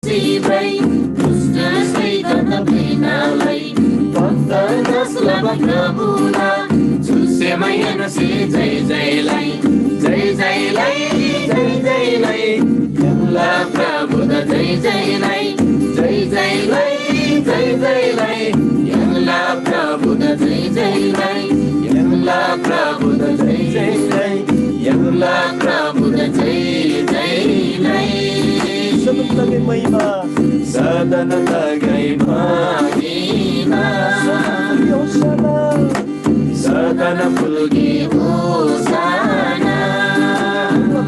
जिब्रै दुष्ट शैतान पेनालाई भक्त जसलाई प्रभुना झुसेमै हेर्नुसे जय जयलाई जय जयलाई जय जयलाई यमला प्रभु द जय जयलाई जय जयलाई जय जयलाई यमला प्रभु द जय जयलाई यमला प्रभु द जय जयलाई यमला प्रभु द जय जयलाई सबैलाई महिमा सदन लगाई महिमा सदन फुल्की होसाना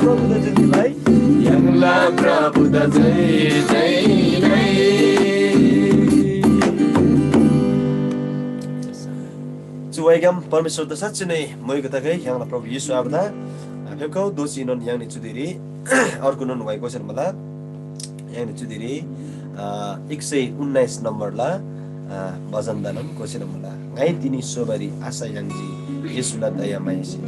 प्रभु द जयलाई यमला प्रभु द जय जयलाई Cuaigam permisor da satsine moi kata kai yang la प्रभु येशू आबदा फेकौ दोषी नन yang ni चुदिरी अर्को नन भएको छ मलाई yang ni चुदिरी 119 नम्बर ला भजन दानम कोसेन मला ngai tini sobari asa yangji येशू ला दया मायासी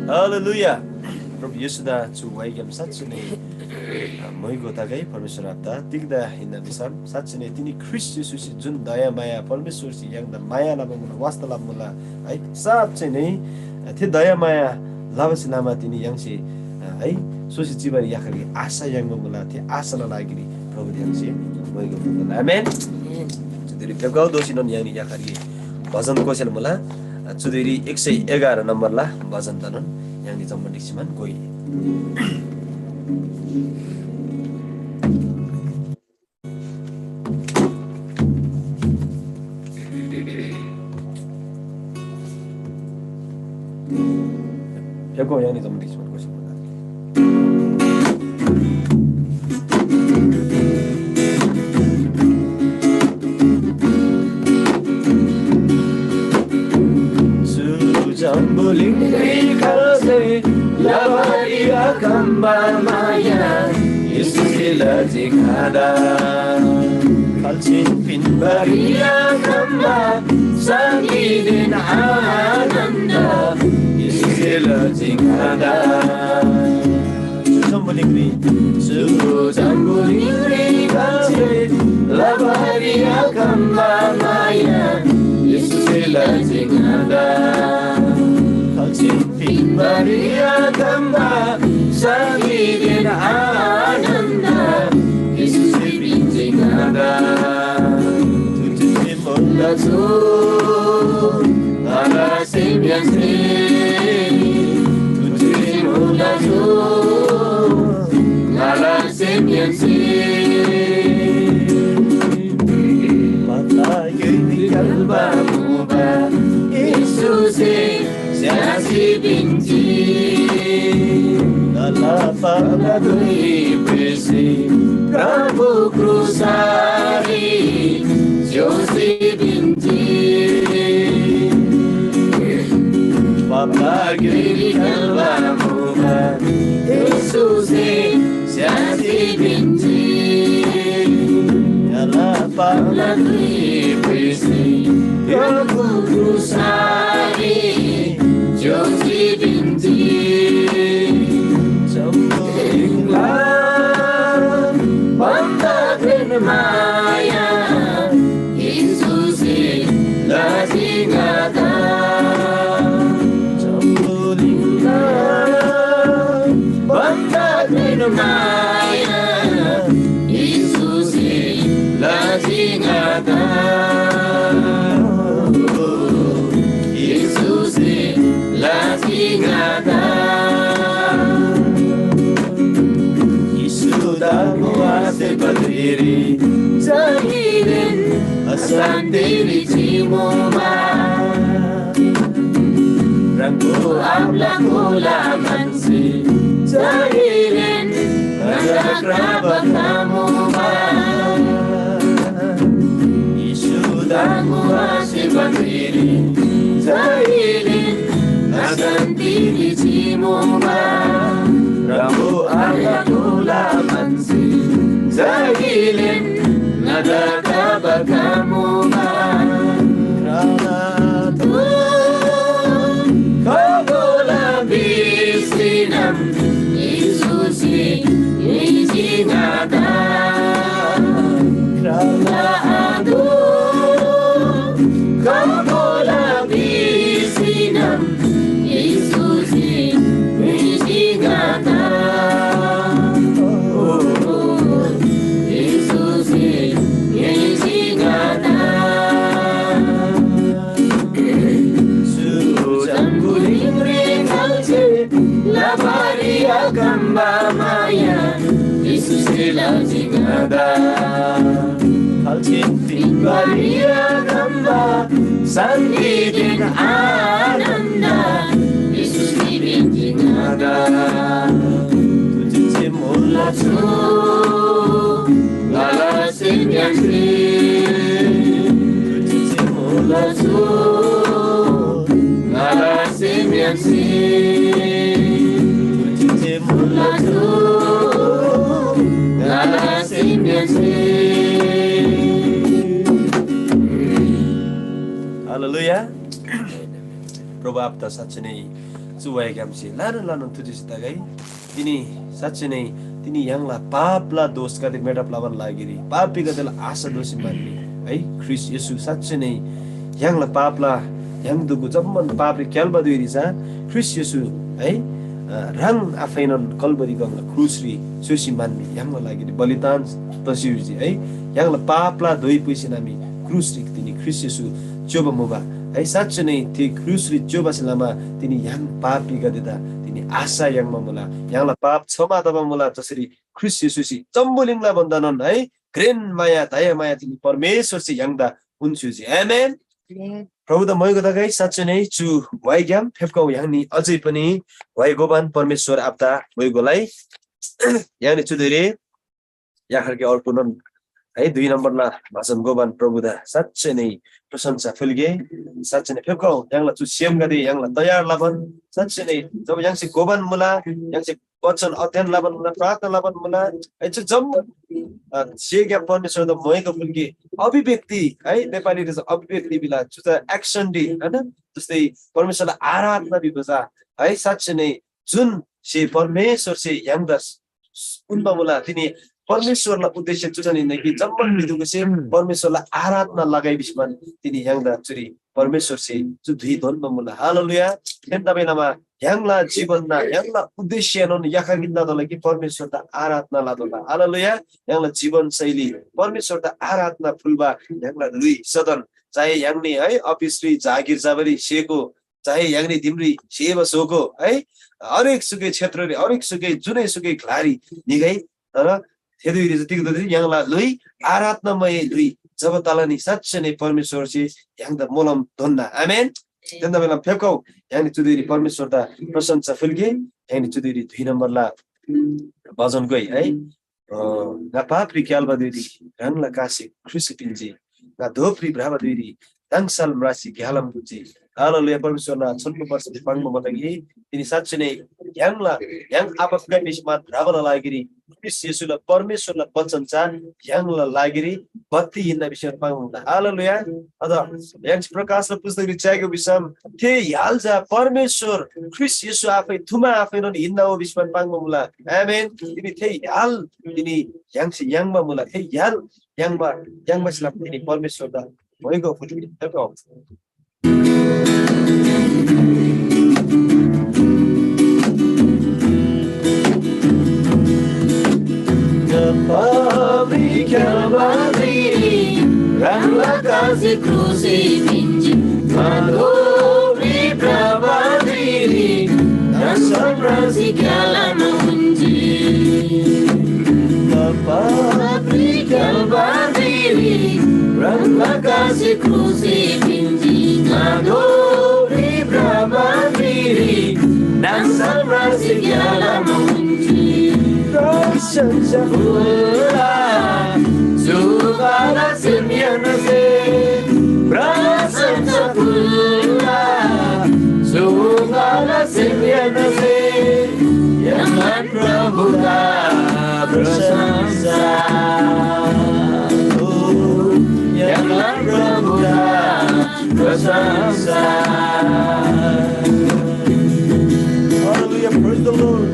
Haleluya. Prabhu Yesu da cuaigam satsune moi gotagai परमेश्वर आपदा दिग्दा हिँड्न दिसम साच्चै नै तिनी ख्रीष्ट येशूसी जुन दया माया परमेश्वरसी याङदा माया लाबमुला वास्ता लाबमुला है साच्चै नै थे दया माया लाबसी लामा तिनी याङसी है सोसी जीवन याखरी आशा याङमुला थे आशा लागि प्रभु याङसी moi गोताला आमेन जुदिरी केगाउ दोसी नन याङनी याखरी भजन कोसेल मुला जुदिरी 111 नम्बर ला भजन तनन याङनी जम्मा डिक्सिमान गोइ Jago yang itu mendiskusikan sebenarnya. Sambuling kalse labaria kamba maya Yesus sila jingada Kalchin pin Baria kamba sangidin ananda Yesus sila jingada Sambuling ri Sambuling kalse labaria kamba maya Yesus sila jingada Kalchin pin Maria kamba sangidin ananda Yesus bincang ada Tujuh mola Lalu ala sembiasi Tujuh lalu ala sembiasi Mata gini Kalba muba Yesus Siasi binti Dala Pada dui besi Prabu krusari Josi binti Papa Giri kalba muba Yesus Siasi binti Dala Pada dui besi Prabu krusari Josi binti Sambuling Banda maya Yesus lazingata Sambuling Banda maya Yesus lazingata Yesus lazingata Sudah menguasai berdiri Zahirin Asandiri cimoma Rangku Amlang hula mansi Zahirin Nada kerabat kamu Sudah menguasai berdiri Zahirin Asandiri cimoma Rambu anak hula mansi Zahilin Nada kabar kamu Kerana Kau bola bisinam Yesusi Yizingata Kerana Aduh Kau bola bisinam Yesusi Yizingata Maria kamba maya Yesus lazing ada Kalchin pin Maria kamba sangidin ananda Yesus binting ada Tujuh mola Lalu lala sembiasi Tujuh mola Lalu lala sembiasi Lalu lala sembiasi Haleluya. प्रभु आप त साँच्चै नै चुवाएका हमसी लानु लानु तुझिसित गई तिनी साँच्चै नै तिनी यङला पापला दोष गते मेटा प्लावन लागिरी पापी गतेला आशा दोषी मान्ने है ख्रिस्ट येशू साँच्चै नै यङला पापला yang dugu zaman papri kelba duiri sa Christ Yesu है rang afainan kalbari gangla krusri susi manni yangla lagi di balidan tasirji है yangla papla doi puisi nami krusri tini Christ Yesu coba moba है साँच्चै नै ती krusri coba selama tini yang papi gadeda tini asa yang mamula yangla pap क्षमा तब मुला जसरी Christ Yesu si चम्बुलिङला बन्धनन है ग्रेन माया दया माया tini परमेश्वर si yangda हुन्छु amen प्रभु द मयको दगाई साँच्चै नै चु वाइग्याम फेपकाउ यानी अझै पनि वाइगोबान परमेश्वर आपदा मयगोलाई यानी चुदेरे याखरके अर्पणन है 2 नम्बरला भाषण गोबान प्रभुदा साँच्चै नै प्रशंसा फुल्गे साँच्चै नै फेब्कौ यांला चु सेम गदे यांला तयार लाबन साँच्चै नै जब यांसे गोबान मुला यांसे वचन अध्ययन लाबन मुला प्रार्थना लाबन मुला है जम सेग्या परमेश्वर द मोयको फुल्गे अभिव्यक्ति है नेपाली रे अभिव्यक्ति बिला जुता एक्सन डी हैन जस्तै परमेश्वरलाई आराधना बिबजा है साँच्चै नै जुन से परमेश्वर से यांदा उनमा मुला तिनी परमेश्वरलाई उद्देश्य चुचनी नै कि जम्मन बिदुको से परमेश्वरलाई आराधना लगाइ बिस्मान तिनी यांदा चुरी परमेश्वर से जु दुई धन मुला हालेलुया तेन्ता बेलामा यांगला जीवनना यांगला उद्देश्य नन याखागिन्दा दलकी परमेश्वर ता आराधना लादोला हालेलुया यांगला जीवन शैली परमेश्वर ता आराधना फुलबा यांगला दुई सदन चाहे यांगनी है अफिसरी जागिर जाबरी सेको चाहे यांगनी तिम्री सेवा सोको है हरेक सुकै क्षेत्रले हरेक सुकै जुनै सुकै घलारी निगै तर थेदुइरे जतिको दति यांगला लुई आराधनामय लुई जब तलानी साँच्चै नै परमेश्वर से यांगदा मोलम धन्दा आमेन तेन्दा बेला फेकौ यानी चुदिरी परमेश्वर दा प्रशंसा फुल्गे यानी चुदिरी 2 नम्बरला भजन गई है पाप्री क्यालबा दुरी रंगला कासे क्रुसिफिलजी ना धोप्री ब्राबा दुरी तंगसल राशि ग्यालम गुजी हालेलुया परमेश्वरना छन्नु वर्ष पाङ्गो मतगी तिनी साँच्चै नै yang आपका बिचमा रावला लागेरी क्रिस येशूला परमेश्वरला वचन चान यांगला लागेरी भक्ति हिँड्न विषय पाउँदा हालेलुया अझ yang प्रकाशले पुस्तक रिचाएको विषम थे याल्जा परमेश्वर क्रिस येशू आफै थुमा आफै न हिँड्न हो विषय पाउँदा मुला आमेन तिनी थे याल तिनी यांगमा मुला थे याल यांगमा स्लाप तिनी परमेश्वर दा भएको फुटि तको Pabrik Calvary, Rangla Kasi Crucifixi, Madhuri Pravadiri, Dasam Rasi Kalamunji. Pabrik Calvary, Rangla Kasi Crucifixi, Madhuri Pravadiri, Dasam Rasi Kalamunji. Prashansa pula, Subala Simyanase. Prashansa pula, Subala Simyanase. Yaman Prabhuda Prashansa. Yaman Prabhuda Prashansa. Hallelujah, praise the Lord.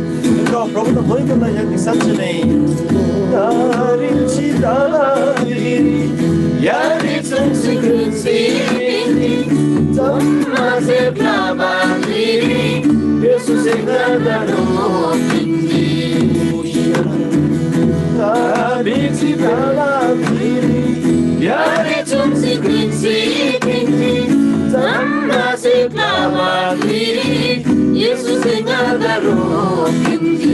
प्रभु त भएको न यहाँ साँच्चै नै यारिन्छी दालारी यारि संस्कृति जम्मा से प्राबाली यसु से गर्दनो पिन्दी यारिन्छी दालारी यारि संस्कृति जम्मा से प्राबाली यसु से गर्दनो पिन्दी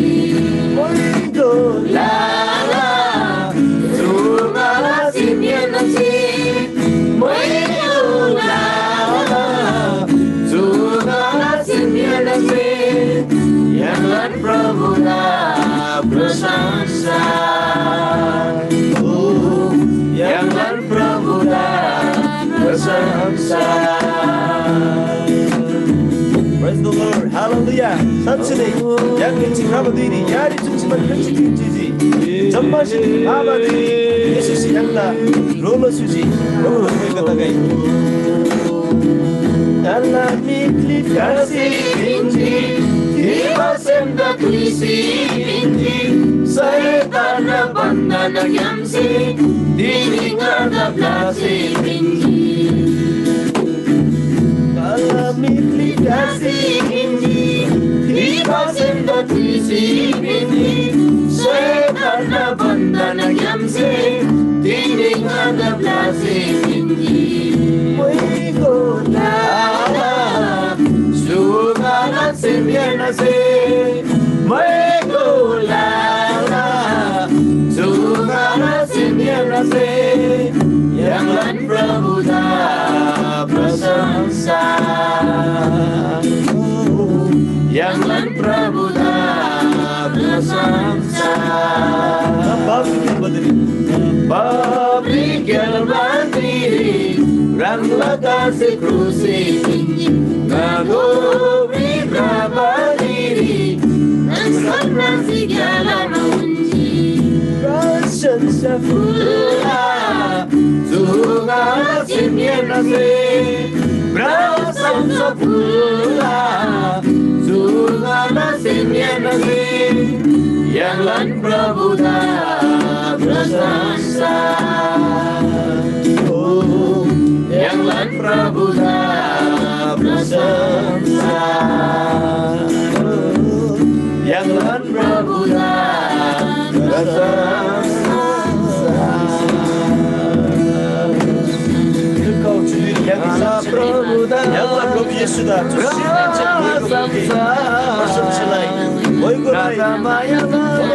La la, Zumala Simyanasi, la la, Zumala Simyanasi, Yangan Prabhuda Prashansa, Yangan Prabhuda Prashansa. Praise the Lord, hallelujah. Satsune, yang kinci krabadini, yari cunsiman kinci kinci. Jammashi, abadi, Yesus yang la, rolo suji, rolo kata gai. Allah mitli kasi kinci, diva senda tuisi kinci. Saitana bandana yamsi, diningada plasi kinci. Allah mitli kasi kinci, diva senda tuisi kinci. Saitana bandana yamsi, diningada plasi kinci. Moiko lala, sugala simyanase. Moiko lala, sugala simyanase. Yangan Prabhuda Prashansa, Yangan Prabhuda Prashansa. Memberikan diri ranglah kasih crucifixion memberi berapa diri dan serta segala kunci Rasensa pula Tuhan simien nasi Rasensa pula Tuhan simien nasi yang lan berbuda bersansa yang lan berbuda bersansa yang lan berbuda bersansa Engkau sendiri yang bisa berbuda Yang Rob Yesudah Bersamselai Moikolai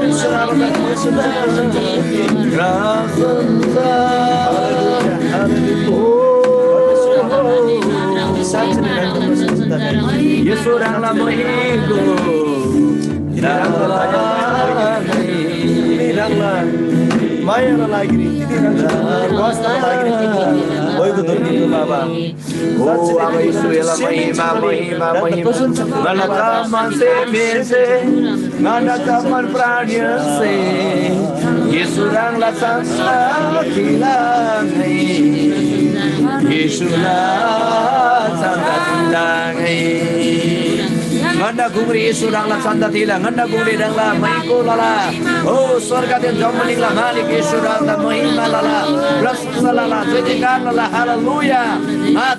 Berserahkan Yesudah Yesuranglah mohigo Tiniranglah Maya na lagi ni tiniranglah Kuasa na lagi ni Moigo doon Baba Oh amai suela mahima mahima mahima Ngalakaman se mese Ngalakaman pradya se Yesuranglah sansa kilang Yesuranglah sansa kilang Nganda gungri Yesuranglah santa tila Nganda gungri danglah maiko lala Oh surga dan jomalinglah malik Yesuranglah mahima lala Rasul lala jadikan lala haleluya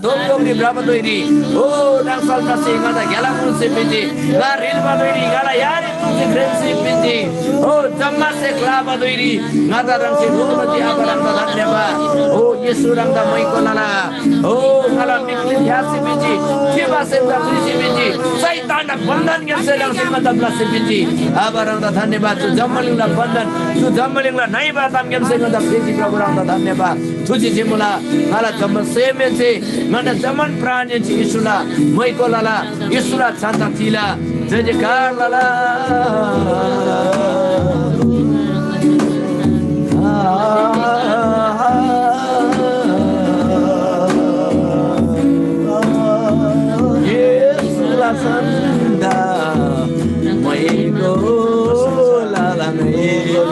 Dongdong di berapa tuh ini Oh nangsal nasi ngada gelang kunci pinti Laril batu ini ngada yari kunci krensi pinti Oh jammas kelapa tuh ini ngada rangsi rumati apa rangda dhanya ba Oh Yesuranglah maiko lala Oh ngada miklin yasi pinti Kiba senda kunci pinti Saitan बंधन कैसे लग सकता तबला से busy आबारंग दा धन्यवाद तू जमलिंग ला बंधन तू जमलिंग ला नहीं बात हम कैसे गदा प्रीति प्रभु रंग दा धन्यवाद तुझे जिमुला हाला जमन से में से मन जमन प्राण जी यीशुला मै को लाला यीशुला शांता थिला जय जयकार लाला यीशुला Santa, Moigo, la la Moigo,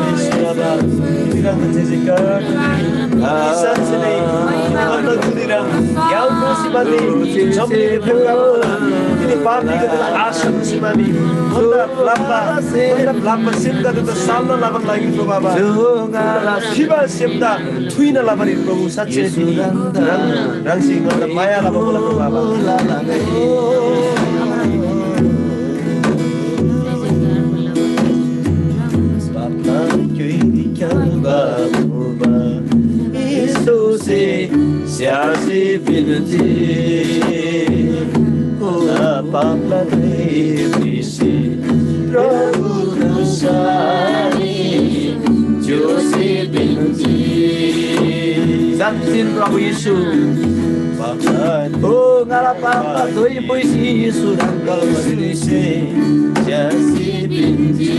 Tinirang menjadikan Bisa sini Anda tinirang Yang bersimani Jomli berkata Ini pamli kata asam simani Anda lapa simta Tata salna lapan lagi Pro Baba Kiba simta Tuina lapan itu Pro Satya Rangsi Anda maya lapan Pro Baba Siasi binti Papa Devisi Prabhu Kusari Josi binti Samsin Prabhu Yesu Oh ngala Papa Doi puisi Yesu Rangkal Masinisi Siasi binti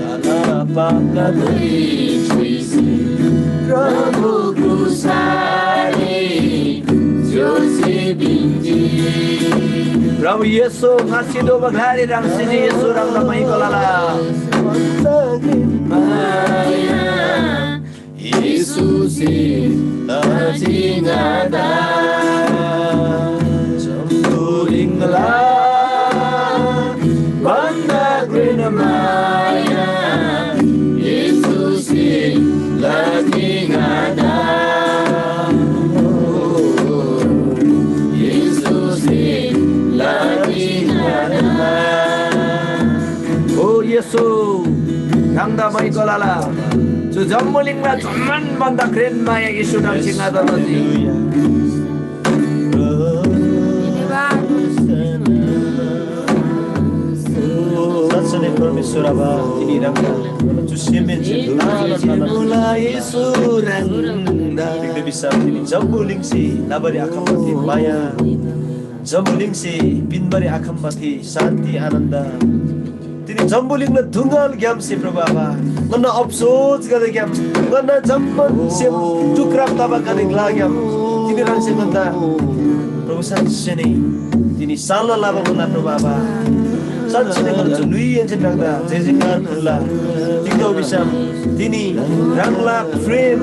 Ngala Papa Doi puisi Prabhu Kusari Josi binti Prabhu Yesu ngasido baghari rang sini Yesu rang ramai kolala Maya Yesusi tajingada Jamburingla Banda grina Maya Yesusi lagi ngada Yesusi lagi ngada Oh Yesus Kangda mai kolala Su jammuling la zaman banda kren maya Yesus nang singada nanti Satsane Parmeshwara ba tinirang Tusimen mulai suranda Tidak bisa ini jambuling si labari akambati maya Jambuling si pinbari akambati Santi Ananda तिनी जम्बुलिङले धुङ्गल game से प्रभु बाबा गन्न अफसोस गरे game गन्न जम्मन से टुक्रा तबा गरे लाग्याम तिनी रंसे गन्दा प्रभु साँच्चै नै तिनी साल्न लाभ होला प्रभु बाबा साँच्चै नै गर्छ लुई एन्जन राख्दा जयजयकार खुल्ला तिम्रो विषम तिनी राङ्ला फ्रेम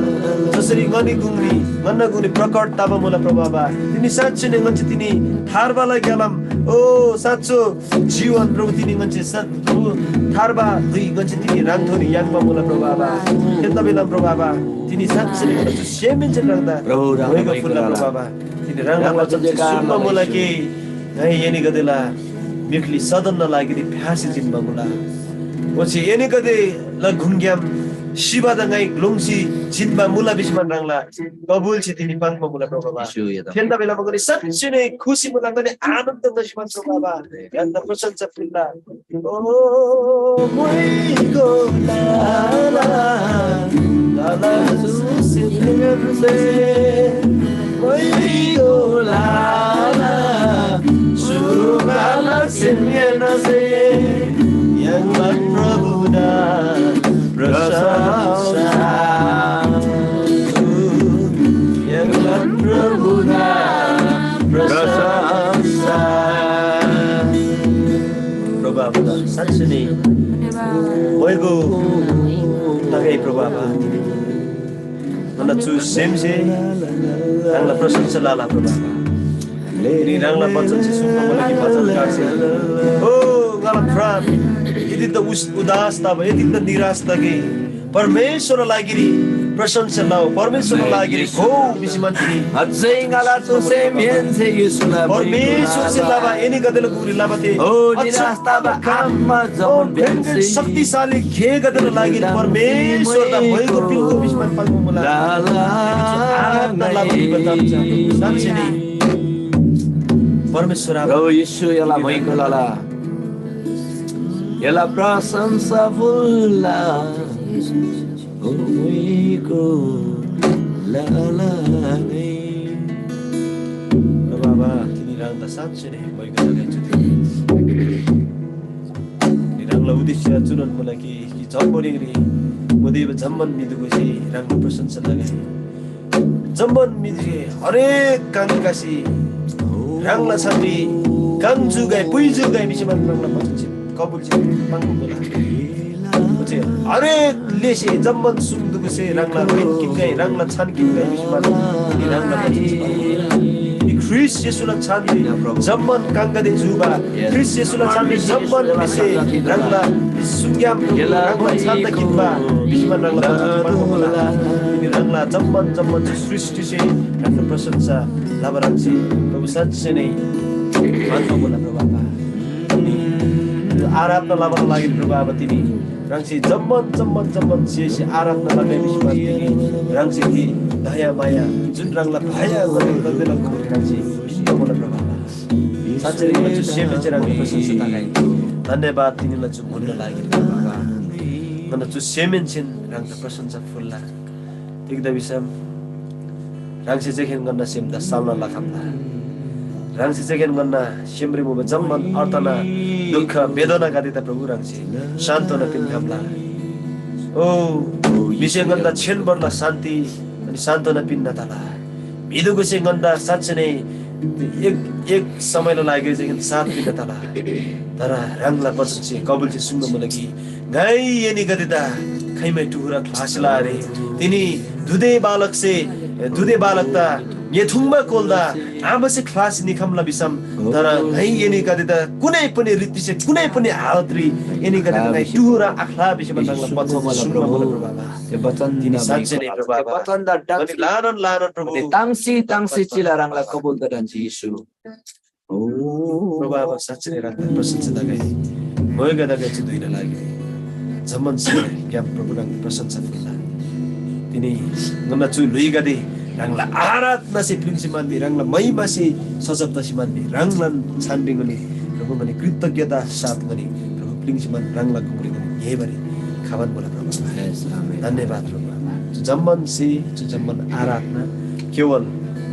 जसरी गनी गुङ्री गन्न गुङ्री प्रकट ताबा मोला प्रभु बाबा तिनी साँच्चै नै गन्छ तिनी थारबाला गेलम ओ साँचो जीवन प्रभु तिनी गन्छ प्रभु थारबा दुई गन्छ तिनी राङथोरी याङमा मोला प्रभु बाबा त्यता बेला प्रभु बाबा तिनी साँच्चै नै गन्छ सेमेन्जन राख्दा प्रभु राङको फुल्ला प्रभु बाबा तिनी राङला सुनमा मोला के है येनी गदेला मिखली सदन नलागिरी फ्यासी जिम्मा मोला पछि येनी गदे ल घुङ्ग्याम शिवा दंगाई ग्लोंगसी जिम्मा मुला बिस्मान राङला कबुल छ तिनी पाङमा मोला प्रभु बाबा खेल्दा बेला मगनी सच्चै नै खुसी मोला गने आनन्द दशमान प्रभु बाबा यान्दा प्रशंसा फुल्ला ओ मोइको लाला लाला सुसिलसे मोइको लाला सुरुगाला सिन्यनसे याङ्ला प्रभुना प्रशंसा याङ्ला प्रभुना प्रशंसा प्रभु बाबा साँच्चै नै मोइको तागै प्रभु बाबा नन्ना छु सेमसे राङला प्रशंसा लाला प्रभु बाबा ini rangla bachan se sunma mola ki bachan kaatse oh gala pran yedi ta udas ta yedi ta niras ta ge परमेश्वर लागीरी प्रशंसा लाओ परमेश्वर लागीरी हो बिसिमान तिनी अझै ngala tu se mien se yesula परमेश्वर से लावा एनी गदल गुरी लाबते ओ निरास्ता बा काममा जमन बेन्से शक्तिशाली घे गदल लागीरी परमेश्वर दा भएको पिलको बिसिमान पाल्नु मोला ला लाबती बताउँछ साँच्चै नै परमेश्वर ओ यीशु यला भएको लाला यला प्रशंसा फुल्ला ओ भएको लाला नै बाबा तिनी राङ्दा साँच्चै नै भएको लगाइन्छ तिनी राङ्ला उद्देश्य चुनन मलाई कि जम्बोरिङरी मोदेव जम्मन मिदुको चाहिँ राङ्ला प्रशंसा लगाए जम्मन मिदुके हरेक काङ्कासी राङ्ला छात्री काङजुगाई पुइजुगाई बिचमा राङ्ला पछिन्छ कबुल चाहिँ पाङ्गु बोला पछि हरेक लेसे जम्मन सुन्दुको से राङ्ला किनगाई राङ्ला छान किनगाई बिचमा राङ्ला पछिन्छ ख्रिस येशूला छान्दी जम्मन काङ्गादे जुबा ख्रिस येशूला छान्दी जम्मन बिसे राङ्ला सुङ्ग्याम राङ्ला छान्दा किनबा बिचमा राङ्ला पछिन्छ बोला राङ्ला जम्मन जम्मन सृष्टि से राङ्ला प्रशंसा लाबरांसी प्रभु साँच्चै नै मान्नु बोला प्रभु बाबा आराधना लाबन लागि प्रभु बाबा तिमी रांसी जम्मन जम्मन जम्मन से आराधना लगाइ बिस्मा तिमी रांसी कि दया माया जुन राङ्ला भाया गर्दैन रांसी बिस्मा बोला प्रभु बाबा साँच्चै नै म सेवा चाहिँ राङ्ला प्रशंसा लगाइ धन्यवाद तिमीलाई चाहिँ भन्न लागि प्रभु बाबा मन चाहिँ सेमेन छिन राङ्ला प्रशंसा फुल्ला देख्दा बिसम रांसी चाहिँ गर्न सेमदा साल्न लखम्ला रांसी चाहिँ गर्न सेमरी मुबे जम्मन अर्थना दुःख वेदना गादिता प्रभु रांसी शान्तना पिन्थम्ला ओ विषय गन्दा छेन बर्ला शान्ति अनि शान्तना पिन्न तला भिदुको चाहिँ गन्दा साँच्चै नै एक समयलाई लाग्यो चाहिँ साथ पिन्न तला तर राङ्ला पछि चाहिँ कबुल चाहिँ सुन्न मलाई कि गाई यनी गदिता खैमै टुहुरा क्लासला रे तिनी दुधे बालक ता येथुङमा कोल्दा आमसे क्लास निखमला बिसम तर है यनी गदिता कुनै पनि रीति से कुनै पनि हालतरी यनी गदिता टुहुरा आखला बिसम तंगला पछमला प्रभु बाबा त्यो वचन दिन साँच्चै नै प्रभु बाबा वचन दा अनि लानन प्रभु तांसी चिला राङ्ला कबुल गरान्छ यीशु ओ प्रभु बाबा साँच्चै नै राख्दा प्रशंसा लगाइ मोय गदा गछि दुईना लागि जम्मन से क्या प्रभु रंग प्रशंसा फुल्ला तिनी गन्ना चु लुई गदे रंगला आराधना से प्रिन्सिमान बि रंगला महिमा से सजगता सिमान बि रंगलन छान्डिङ गनी प्रभु गनी कृतज्ञता साथ गनी प्रभु प्रिन्सिमान रंगला गुमरी गनी हे बरे खावन बोला प्रभु धन्यवाद प्रभु जम्मन से जम्मन आराधना केवल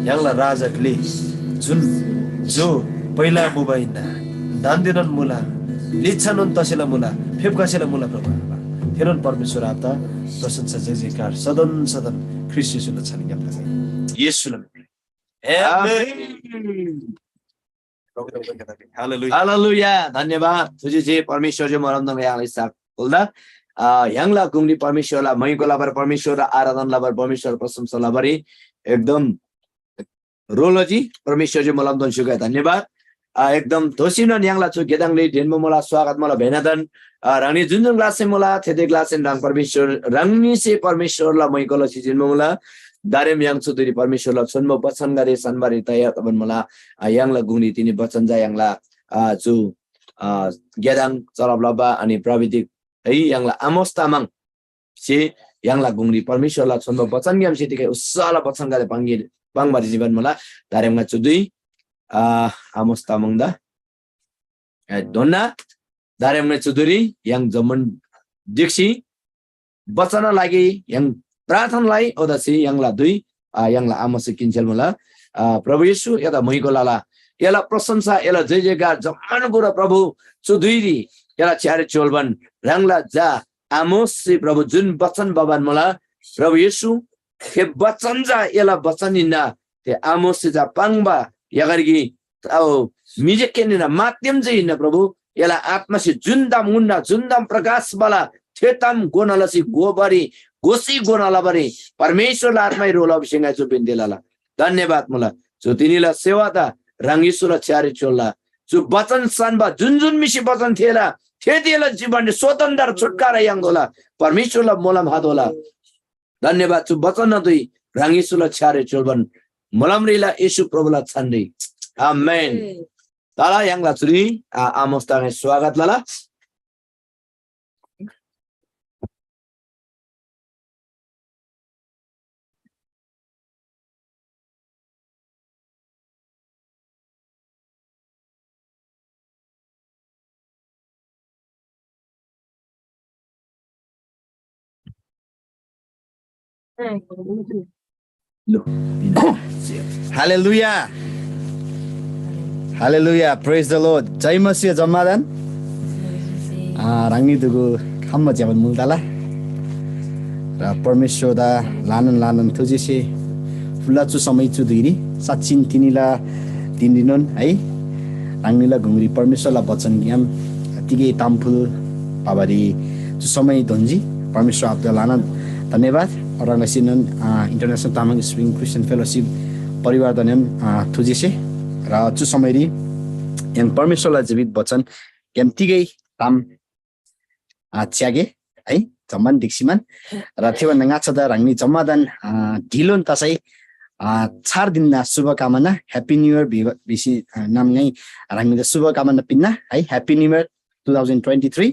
यांगला राजकले जुन जो पहिला मुबाइना दान दिनन मुला लिच्छानुन तसेला मुला फेपकासेला मुला प्रभु हेरन परमेश्वर आता प्रशंसा जय जयकार सदन सदन ख्रिस्ट येशूला छान ज्ञापका छ येशूला हालेलुया धन्यवाद तुझे परमेश्वर जो मरम दंग यहाँलाई साथ बोल्दा यहाँला गुंगली परमेश्वरलाई महीको लाबर परमेश्वर आराधन लाबर परमेश्वर प्रशंसा लाबरी एकदम रोलजी परमेश्वर जो मलम दन सुगा धन्यवाद एकदम दोसिन यहाँला छु गेदाङले डेनमा मलाई स्वागत मलाई भेनादन रानी जुन ग्लासे मलाई थेदे ग्लासे रंग परमेश्वर रंगनी से परमेश्वरलाई महीको लसी जिनमा मलाई दारेम yang suduri परमेश्वर ला सुनमा वचन गरे सनबारी तया तबन मला yang ला गुनी तिनी वचन जा yang ला जो गेदाङ चरबलबा अनि प्रविधिक है yang ला आमोस तामाङ से yang ला गुनी परमेश्वर ला सुनमा वचन ग्याम सितिकै उस्साला वचन गरे पाङबारी जीवन मला दारेम गा चुदुई आमोस तामाङ दा दोना दारेम गा चुदुरी yang जमन दिक्सी वचन लागि yang प्रार्थनालाई ओदसी यङला दुई यङला आमसे किन्छल मला प्रभु येशू यता महीको लाला यला प्रशंसा यला जय जयकार जमान गुरा प्रभु चुदुइरी यला चारे चोलबन रंगला जा आमोस प्रभु जुन वचन बबन मला प्रभु येशू के वचन जा यला वचन इन्ना ते आमोस जा पाङबा यगरगी औ मिजे केनिना माध्यम चाहिँ इन्ना प्रभु यला आत्मा से जुन्दाम उन्ना जुन्दाम प्रकाश वाला थेतम गोनलसी गोबरी गोसी गोनालाबरी परमेश्वरला आत्मै रोल अभिषेक जो बिन्देलाला धन्यवाद मुला जो तिनीला सेवाता रंगीसुला छ्यारे चोल्ला जो वचन सनबा जुन मिसी वचन थिएला थिएला जीवन स्वतन्त्र छुटकारा यांगोला परमेश्वरला मोलम हादोला धन्यवाद जो वचन नदुई रंगीसुला छ्यारे चोल्बन मोलम रिला येशू प्रभुला छन्दी आमेन ताला यांगला छुरी आमोस्ताने स्वागत लाला Hallelujah. Hallelujah. Praise the Lord. Jai Masiya Jamadan. Rangni dugu khamma jaban multala. Ra परमेश्वर दा लानन थुजिसे फुला चु समय चु दुइरी साचिन तिनीला तिनिनन है रंगनीला घुंगरी परमेश्वरला वचन ज्ञान तिगे तामफुल पाबारी चु समय धन्जी परमेश्वर आपदा लानन धन्यवाद Organization International Tamang Spring Christian Fellowship परिवार दन्यन थुजिसे र चु समयरी yang परमेश्वरलाई जीवित वचन केमतिगै ताम च्यागे है जम्मान दिक्सिमान र थियो नङा छदा रंगनी जम्मादन ढिलोन तसै 4 दिनना शुभकामना ह्यापी न्यू इयर बिसी नाम नै रंगनी शुभकामना पिन्ना है ह्यापी न्यू इयर 2023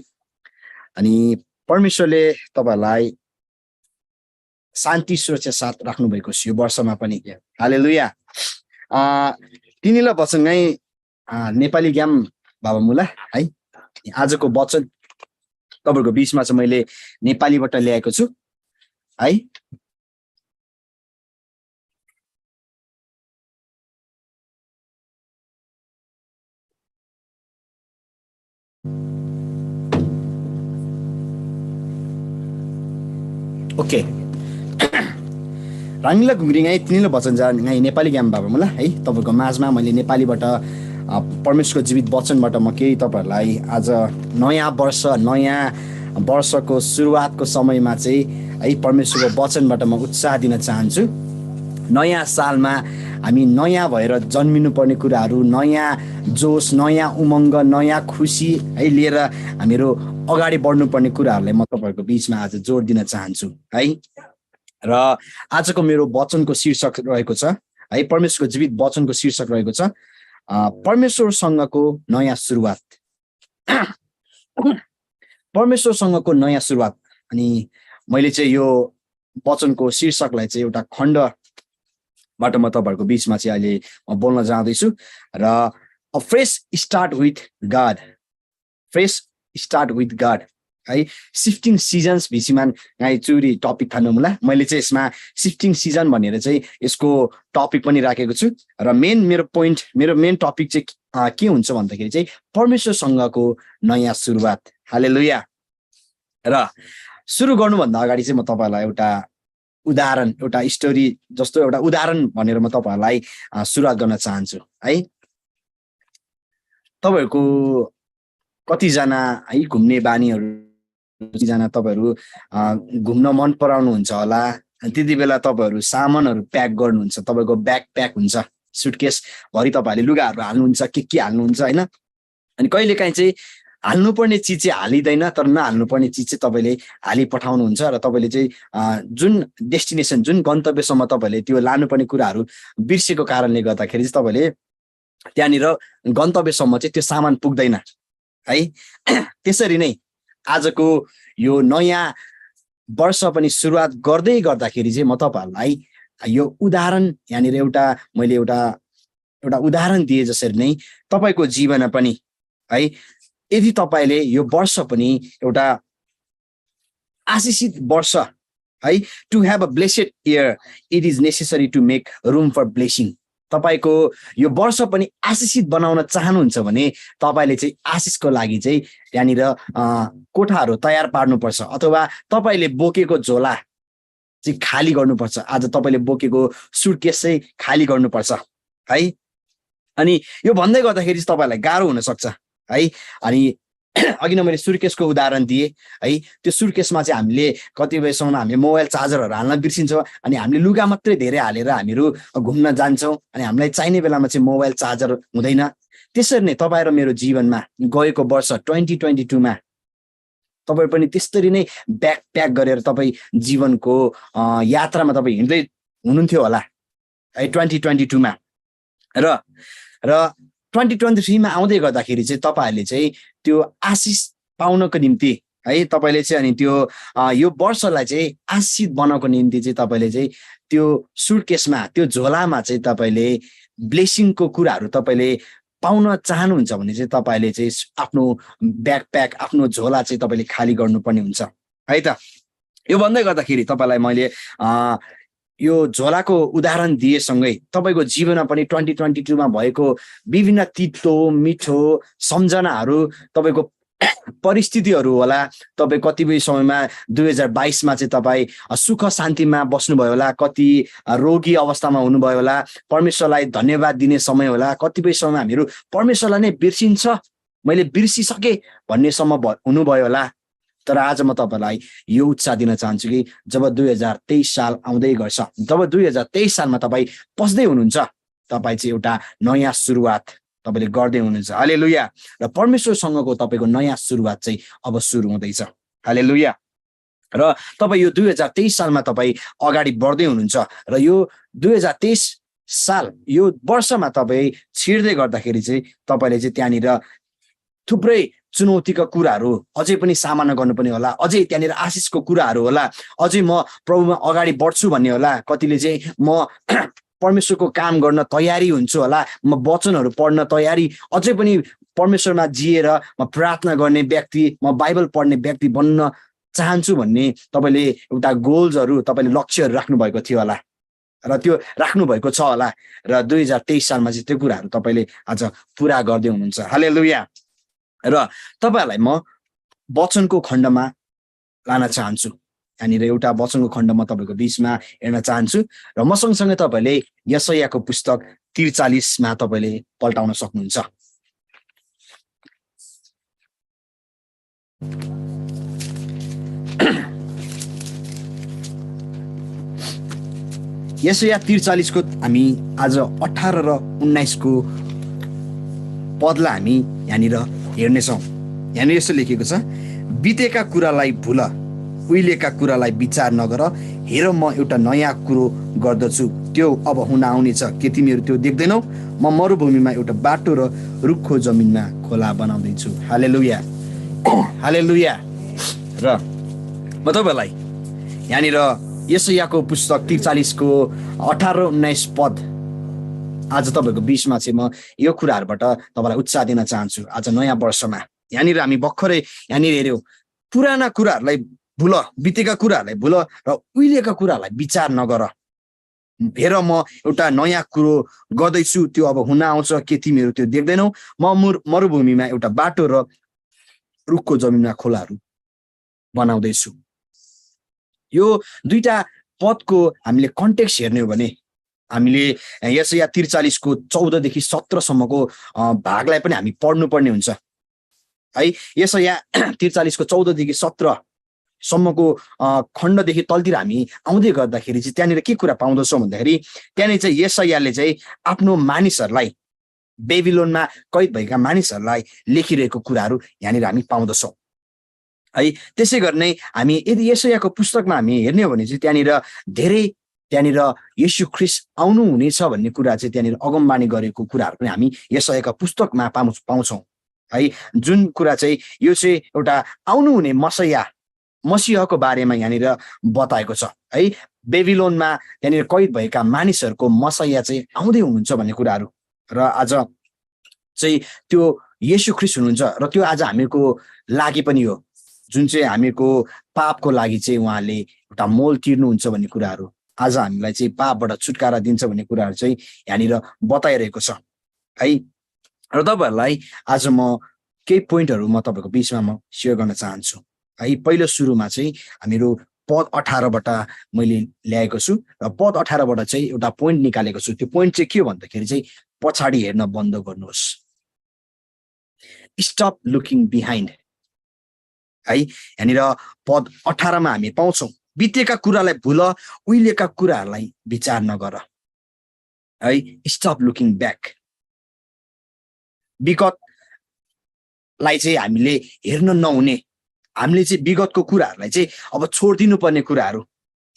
अनि परमेश्वरले तपाईलाई शान्ति सुरक्षा साथ राख्नु भएको छ यो वर्षमा पनि हालेलुया तिनीला वचन नै नेपाली ज्ञान बाबा मुला है आजको वचन तपाईहरुको बीचमा चाहिँ मैले नेपालीबाट ल्याएको छु है ओके रंगला घुंगरिङ है तिनीले वचन जा नेपाली ज्ञान बाबा मुला है तपाईको माझमा मैले नेपालीबाट परमेश्वरको जीवित वचनबाट म केही तपाईहरुलाई आज नयाँ वर्षको सुरुवातको समयमा चाहिँ है परमेश्वरको वचनबाट म उत्साह दिन चाहन्छु नयाँ सालमा हामी नयाँ भएर जन्मिनु पर्ने कुराहरू नयाँ जोश नयाँ उमङ्ग नयाँ खुसी है लिएर हामीहरू अगाडि बढ्नु पर्ने कुराहरूलाई म तपाईहरुको बीचमा आज जोड दिन चाहन्छु है र आजको मेरो वचनको शीर्षक रहेको छ है परमेश्वरको जीवित वचनको शीर्षक रहेको छ परमेश्वरसँगको नयाँ सुरुवात परमेश्वरसँगको नयाँ सुरुवात अनि मैले चाहिँ यो वचनको शीर्षकलाई चाहिँ एउटा खण्डबाट म तपाईहरुको बीचमा चाहिँ अहिले म बोल्न जाँदैछु र a fresh start with God fresh start with God है शिफ्टिङ सिजन्स भिसिमान गाई चुरी टपिक थाल्नु होला मैले चाहिँ यसमा शिफ्टिङ सिजन भनेर चाहिँ यसको टपिक पनि राखेको छु र मेरो मेन टपिक चाहिँ के हुन्छ भन्दाखेरि चाहिँ परमेश्वरसँगको नयाँ सुरुवात हालेलुया र सुरु गर्नुभन्दा अगाडि चाहिँ म तपाईँलाई एउटा उदाहरण, एउटा स्टोरी जस्तो एउटा उदाहरण भनेर म तपाईँहरूलाई सुरुवात गर्न चाहन्छु है। तपाईँहरूको कतिजना है घुम्ने बानीहरू, कतिजना तपाईँहरू घुम्न मन पराउनुहुन्छ होला। त्यति बेला तपाईँहरू सामानहरू प्याक गर्नुहुन्छ, तपाईँको ब्याग प्याक हुन्छ, सुटकेस भरि तपाईँहरूले लुगाहरू हाल्नुहुन्छ, के हाल्नुहुन्छ होइन। अनि कहिलेकाहीँ चाहिँ हाल्नुपर्ने चिज चाहिँ हालिँदैन, तर नहाल्नुपर्ने चिज चाहिँ तपाईँले हाली पठाउनुहुन्छ र तपाईँले चाहिँ जुन डेस्टिनेसन, जुन गन्तव्यसम्म तपाईँले त्यो लानुपर्ने कुराहरू बिर्सेको कारणले गर्दाखेरि चाहिँ तपाईँले त्यहाँनिर गन्तव्यसम्म चाहिँ त्यो सामान पुग्दैन है। त्यसरी नै आजको यो नयाँ वर्ष पनि सुरुवात गर्दै गर्दाखेरि चाहिँ म तपाईँहरूलाई यो उदाहरण यहाँनिर मैले एउटा उदाहरण दिए जसरी नै तपाईँको जीवनमा पनि है, यदि तपाईँले यो वर्ष पनि एउटा आशिषित वर्ष है, to have a blessed year it is necessary to make room for blessing. तपाईँको यो वर्ष पनि आशिषित बनाउन चाहनुहुन्छ भने तपाईँले चाहिँ आशिषको लागि चाहिँ यहाँनिर कोठाहरू तयार पार्नुपर्छ, अथवा तपाईँले बोकेको झोला चाहिँ खाली गर्नुपर्छ। आज तपाईँले बोकेको सुटकेस चाहिँ खाली गर्नुपर्छ है। अनि यो भन्दै गर्दाखेरि चाहिँ तपाईँलाई गाह्रो हुनसक्छ है। अनि अघि नै मैले सुटकेसको उदाहरण दिएँ है। त्यो सुटकेसमा चाहिँ हामीले कतिपय समयमा हामीले मोबाइल चार्जरहरू हाल्न बिर्सिन्छौँ, अनि हामीले लुगा मात्रै धेरै हालेर हामीहरू घुम्न जान्छौँ, अनि हामीलाई चाहिने बेलामा चाहिँ मोबाइल चार्जर हुँदैन। त्यसरी नै तपाईँ र मेरो जीवनमा गएको वर्ष 2022मा तपाईँ पनि त्यस्तरी नै ब्याग प्याक गरेर तपाईँ जीवनको यात्रामा तपाईँ हिँड्दै हुनुहुन्थ्यो होला है 2022मा। र 2023मा आउँदै गर्दाखेरि चाहिँ तपाईँहरूले चाहिँ त्यो आशिष पाउनको निम्ति है, तपाईँले चाहिँ अनि त्यो यो वर्षलाई चाहिँ आशिषित बनाउनको निम्ति चाहिँ तपाईँले चाहिँ त्यो सुटकेसमा, त्यो झोलामा चाहिँ तपाईँले ब्लेसिङको कुराहरू तपाईँले पाउन चाहनुहुन्छ भने चाहिँ तपाईँले चाहिँ आफ्नो ब्याग प्याक, आफ्नो झोला चाहिँ तपाईँले खाली गर्नुपर्ने हुन्छ है त। यो भन्दै गर्दाखेरि तपाईँलाई मैले यो झोलाको उदाहरण दिएसँगै तपाईँको जीवनमा पनि 2022मा भएको विभिन्न तितो मिठो सम्झनाहरू, तपाईँको परिस्थितिहरू होला। तपाईँ कतिपय समयमा 2022मा चाहिँ तपाईँ सुख शान्तिमा बस्नुभयो होला, कति रोगी अवस्थामा हुनुभयो होला, परमेश्वरलाई धन्यवाद दिने समय होला। कतिपय समयमा हामीहरू परमेश्वरलाई नै बिर्सिन्छ, मैले बिर्सिसकेँ भन्नेसम्म हुनुभयो होला। तर आज म तपाईँलाई यो उत्साह दिन चाहन्छु कि जब 2023 साल आउँदै गर्छ, जब 2023 सालमा तपाईँ पस्दै हुनुहुन्छ, तपाईँ चाहिँ एउटा नयाँ सुरुवात तपाईँले गर्दै हुनुहुन्छ। हालेलुया। र परमेश्वरसँगको तपाईँको नयाँ सुरुवात चाहिँ अब सुरु हुँदैछ। हालेलुया। र तपाईँ यो 2023 सालमा तपाईँ अगाडि बढ्दै हुनुहुन्छ, र यो 2023 साल यो वर्षमा तपाईँ छिर्दै गर्दाखेरि चाहिँ तपाईँले चाहिँ त्यहाँनिर थुप्रै चुनौतीका कुराहरू अझै पनि सामना गर्नुपर्ने होला, अझै त्यहाँनिर आशिषको कुराहरू होला, अझै म प्रभुमा अगाडि बढ्छु भन्ने होला। कतिले चाहिँ म परमेश्वरको काम गर्न तयारी हुन्छु होला, म वचनहरू पढ्न तयारी, अझै पनि परमेश्वरमा जिएर म प्रार्थना गर्ने व्यक्ति, म बाइबल पढ्ने व्यक्ति बन्न चाहन्छु भन्ने तपाईँले एउटा गोल्सहरू, तपाईँले लक्ष्यहरू राख्नुभएको थियो होला, र त्यो राख्नुभएको छ होला। र 2023 सालमा चाहिँ त्यो कुराहरू तपाईँले आज पुरा गर्दै हुनुहुन्छ। हालेलुया। र तपाईँहरूलाई म वचनको खण्डमा लान चाहन्छु। यहाँनिर एउटा वचनको खण्ड म तपाईँको बिचमा हेर्न चाहन्छु, र म सँगसँगै तपाईँले यशायाको पुस्तक 43मा तपाईँले पल्टाउन सक्नुहुन्छ। यशाया 43 को हामी आज 18 र 19 को पदलाई हामी यहाँनिर हेर्नेछौँ। यहाँनिर यसो लेखेको छ, बितेका कुरालाई भुल, उहिलेका कुरालाई विचार नगर, हेर म एउटा नयाँ कुरो गर्दछु, त्यो अब हुन आउने छ, के तिमीहरू त्यो देख्दैनौ? म मरुभूमिमा एउटा बाटो र रुखो जमिनमा खोला बनाउँदैछु। हालेलुया। हालेलुया। र म तपाईँलाई यहाँनिर यशायाको पुस्तक 43 को 18 र 19 पद आज तपाईँको बिचमा चाहिँ म यो कुराहरूबाट तपाईँलाई उत्साह दिन चाहन्छु। आज नयाँ वर्षमा यहाँनिर हामी भर्खरै यहाँनिर हेऱ्यौँ, पुराना कुराहरूलाई भुल, बितेका कुराहरूलाई भुल र उहिलेका कुराहरूलाई विचार नगर, हेर म एउटा नयाँ कुरो गर्दैछु, त्यो अब हुन आउँछ, के तिमीहरू त्यो देख्दैनौ? म मरुभूमिमा एउटा बाटो र रुखको जमिनमा खोलाहरू बनाउँदैछु। यो दुईटा पदको हामीले कन्टेक्स्ट हेर्ने हो भने हामीले यशाया 43 को 14 देखि 17 सम्मको भागलाई पनि हामी पढ्नुपर्ने हुन्छ है। यशाया 43 को 14 देखि 17 सम्मको खण्डदेखि तलतिर हामी आउँदै गर्दाखेरि चाहिँ त्यहाँनिर के कुरा पाउँदछौँ भन्दाखेरि त्यहाँनिर चाहिँ यशायाले चाहिँ आफ्नो मानिसहरूलाई बेबिलोनमा कैद भएका मानिसहरूलाई लेखिरहेको कुराहरू यहाँनिर हामी पाउँदछौँ है। त्यसै गरी नै हामी यदि यशायाको पुस्तकमा हामी हेर्ने हो भने चाहिँ त्यहाँनिर येशू ख्रीष्ट आउनु हुनेछ भन्ने कुरा चाहिँ त्यहाँनिर अगमबाणी गरेको कुराहरू पनि हामी यशायाका पुस्तकमा पाउँछौँ है। जुन कुरा चाहिँ यो चाहिँ एउटा आउनु हुने मसीहको बारेमा यहाँनिर बताएको छ है। बेबिलोनमा त्यहाँनिर कैद भएका मानिसहरूको मसीहा चाहिँ आउँदै हुनुहुन्छ भन्ने कुराहरू र आज चाहिँ त्यो येशू ख्रीष्ट हुनुहुन्छ र त्यो आज हामीको लागि पनि हो, जुन चाहिँ हामीको पापको लागि चाहिँ उहाँले एउटा मोल तिर्नुहुन्छ भन्ने कुराहरू, आज हामीलाई चाहिँ पापबाट छुटकारा दिन्छ भन्ने कुराहरू चाहिँ यहाँनिर बताइरहेको छ है। र तपाईँहरूलाई आज म केही पोइन्टहरू म तपाईँको बिचमा म सेयर गर्न चाहन्छु है। पहिलो सुरुमा चाहिँ हामीहरू पद 18बाट मैले ल्याएको छु र पद 18बाट चाहिँ एउटा पोइन्ट निकालेको छु। त्यो पोइन्ट चाहिँ के हो भन्दाखेरि चाहिँ पछाडि हेर्न बन्द गर्नुहोस्, स्टप लुकिङ बिहाइन्ड है। यहाँनिर पद 18मा हामी पाउँछौँ बितेका कुरालाई भुल, उहिलेका कुराहरूलाई विचार नगर है। स्टप लुकिङ ब्याक, विगतलाई चाहिँ हामीले हेर्न नहुने, हामीले चाहिँ विगतको कुराहरूलाई चाहिँ अब छोडिदिनु पर्ने कुराहरू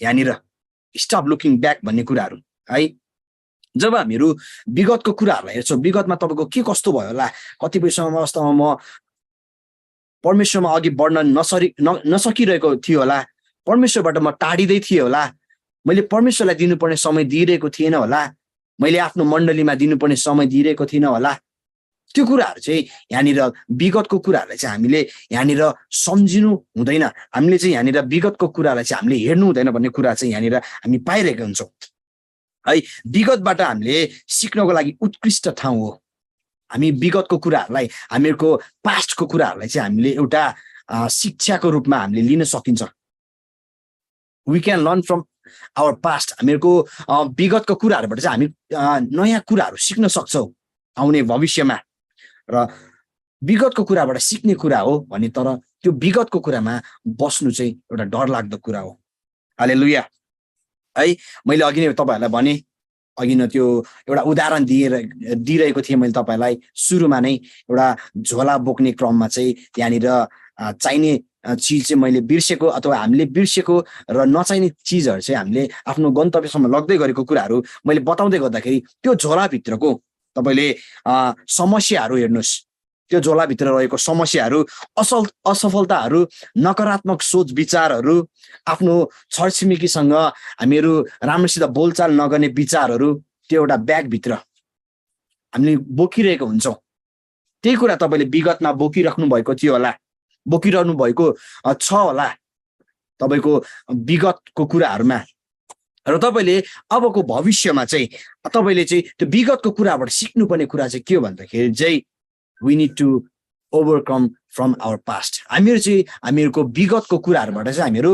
यहाँनिर स्टप लुकिङ ब्याक भन्ने कुराहरू है। जब हामीहरू विगतको कुराहरूलाई हेर्छौँ, विगतमा तपाईँको के कस्तो भयो होला, कतिपय समय अवस्थामा म परमेश्वरमा अघि बढ्न नसकिरहेको थियो होला, परमेश्वरबाट म टाढिँदै थिएँ होला, मैले परमेश्वरलाई दिनुपर्ने समय दिइरहेको थिएन होला, मैले आफ्नो मण्डलीमा दिनुपर्ने समय दिइरहेको थिइनँ होला। त्यो कुराहरू चाहिँ यहाँनिर विगतको कुराहरूलाई चाहिँ हामीले यहाँनिर सम्झिनु हुँदैन, हामीले चाहिँ यहाँनिर विगतको कुरालाई चाहिँ हामीले हेर्नु हुँदैन भन्ने कुरा चाहिँ यहाँनिर हामी पाइरहेका हुन्छौँ है। विगतबाट हामीले सिक्नको लागि उत्कृष्ट ठाउँ हो। हामी विगतको कुराहरूलाई, हामीहरूको पास्टको कुराहरूलाई चाहिँ हामीले एउटा शिक्षाको रूपमा हामीले लिन सकिन्छ। We can learn from our past. हामीहरूको विगतको कुराहरूबाट चाहिँ हामी नयाँ कुराहरू सिक्न सक्छौँ आउने भविष्यमा, र विगतको कुराबाट सिक्ने कुरा हो भने तर त्यो विगतको कुरामा बस्नु चाहिँ एउटा डरलाग्दो कुरा हो। हालेलुया है। मैले अघि नै तपाईँहरूलाई भने, अघि न त्यो एउटा उदाहरण दिइरहेको थिएँ मैले तपाईँलाई सुरुमा नै, एउटा झोला बोक्ने क्रममा चाहिँ त्यहाँनिर चाहिने चिज चाहिँ मैले बिर्सेको अथवा हामीले बिर्सेको र नचाहिने चिजहरू चाहिँ हामीले आफ्नो गन्तव्यसम्म लग्दै गरेको कुराहरू मैले बताउँदै गर्दाखेरि त्यो झोलाभित्रको तपाईँले समस्याहरू हेर्नुहोस्, त्यो झोलाभित्र रहेको समस्याहरू, असफलताहरू, नकारात्मक सोच विचारहरू, आफ्नो छरछिमेकीसँग हामीहरू राम्रोसित बोलचाल नगर्ने विचारहरू, त्यो एउटा ब्यागभित्र हामीले बोकिरहेको हुन्छौँ। त्यही कुरा तपाईँले विगतमा बोकिराख्नु भएको थियो होला, बोकिरहनु भएको छ होला तपाईँको विगतको कुराहरूमा, र तपाईँले अबको भविष्यमा चाहिँ तपाईँले चाहिँ त्यो विगतको कुराबाट सिक्नुपर्ने कुरा चाहिँ के हो भन्दाखेरि चाहिँ we need to overcome from our past। हामीहरू चाहिँ हामीहरूको विगतको कुराहरूबाट चाहिँ हामीहरू